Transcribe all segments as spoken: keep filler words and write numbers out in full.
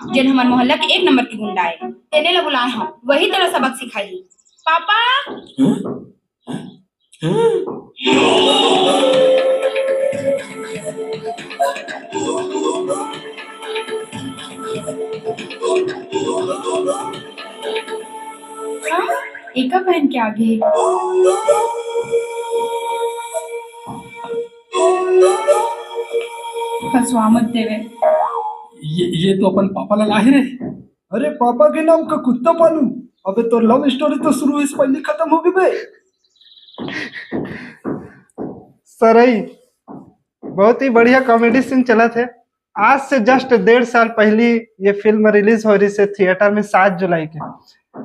जेन हमर मोहल्ला के एक नंबर के गुंडा आय, तेने ला बुलाए हव, वही तेला सबक सिखाही। पापा। हाँ, एका पहन के आगे। फसवा मत देवे। ये ये तो अपन पापा ला लाहे रे। अरे, पापा के नाम का कुत्ता पालू। अबे, तो लव स्टोरी तो शुरू से पहले खत्म हो गई बे। सरई, बहुत ही बढ़िया कॉमेडी सीन चलत हे। आज से जस्ट डेढ़ साल पहली ये फिल्म रिलीज हो रही से थिएटर में, सात जुलाई के।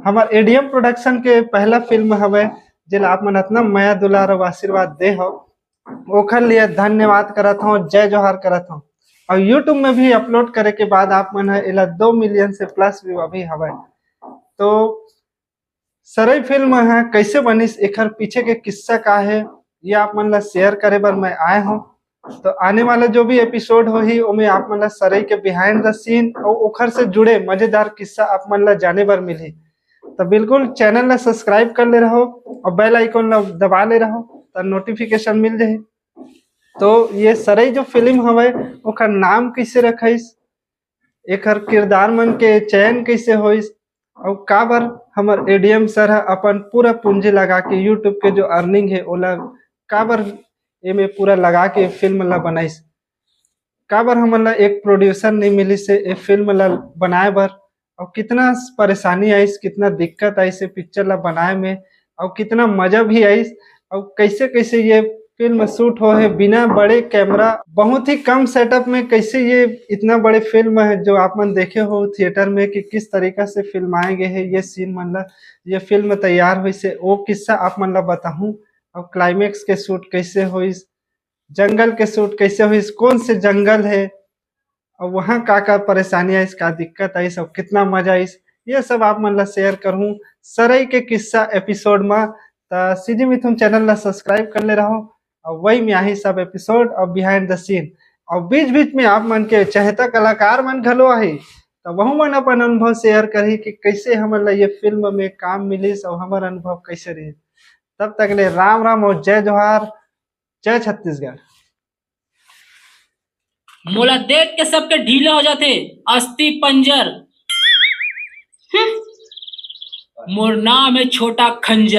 हमार एडीएम प्रोडक्शन के पहला फिल्म हवे, जेला आप मन इतना मया दुलार और आशीर्वाद दे हो, ओखर लिए धन्यवाद करत हूँ, जय जोहार करत हूँ। और यूट्यूब में भी अपलोड करे के बाद आप मन है एला दो मिलियन से प्लस व्यू अभी हवे। तो सरई फिल्म है कैसे बनिस, एखर पीछे के किस्सा का है, ये आप मन ला शेयर करे बर मैं आए हूँ। तो आने वाला जो भी एपिसोड होही, ओमे आप मन ला सरई के बिहाइंड द सीन और ओखर से जुड़े मजेदार किस्सा आप मन ला जाने बर मिलही। तो बिल्कुल चैनल ला सब्सक्राइब कर ले रहो और बेल आइकन ला दबा ले रहो, तो नोटिफिकेशन मिल जाही। तो ये सरई जो फिल्म हवे, ओकर नाम कैसे रखाइस, एकर किरदार मन के चयन कैसे होइस, और काबर हमर एडीएम सर ह अपन पूरा पूंजी लगा के यूट्यूब के जो अर्निंग है, ओला काबर एमे पूरा लगा के फिल्म ला बनाइस, काबर हमन ला एक प्रोड्यूसर नहीं मिलिस हे ए फिल्म ला बनाए बर, और कितना परेशानी आइस, कितना दिक्कत आइस ए पिक्चर ला बनाए में, और कितना मजा भी आइस, और कैसे कैसे ये फिल्म शूट हो है बिना बड़े कैमरा, बहुत ही कम सेटअप में कैसे ये इतना बड़े फिल्म है जो आप मन देखे हो थिएटर में कि किस तरीका से फिल्माए गए है ये सीन मन ला, ये फिल्म तैयार होइस हे, वो किस्सा आप मन ला बताहूँ। और क्लाइमैक्स के शूट कैसे होइस, जंगल के शूट कैसे होइस, कौन से जंगल है, और वहाँ का का परेशानी आइस, का दिक्कत आइस, और कितना मजा आइस, ये सब आप मन ला शेयर करहूँ सरई के किस्सा एपिसोड में। त सीजी मिथुन चैनल ला सब्सक्राइब कर ले रहो, और वही में आही सब एपिसोड और बिहाइंड द सीन, और बीच बीच में आप मन के चहेता कलाकार मन घलो आही, तो वहू मन अपन अनुभव शेयर करही कि कैसे हमन ला ये फिल्म में काम मिलिस और हमर अनुभव कैसे रही। तब तक ले राम राम और जय जोहार, जय छत्तीसगढ़। मोला देख के सबके ढीला हो जाथे अस्थि पंजर। हम्म। मोर नाम है छोटा खंजर।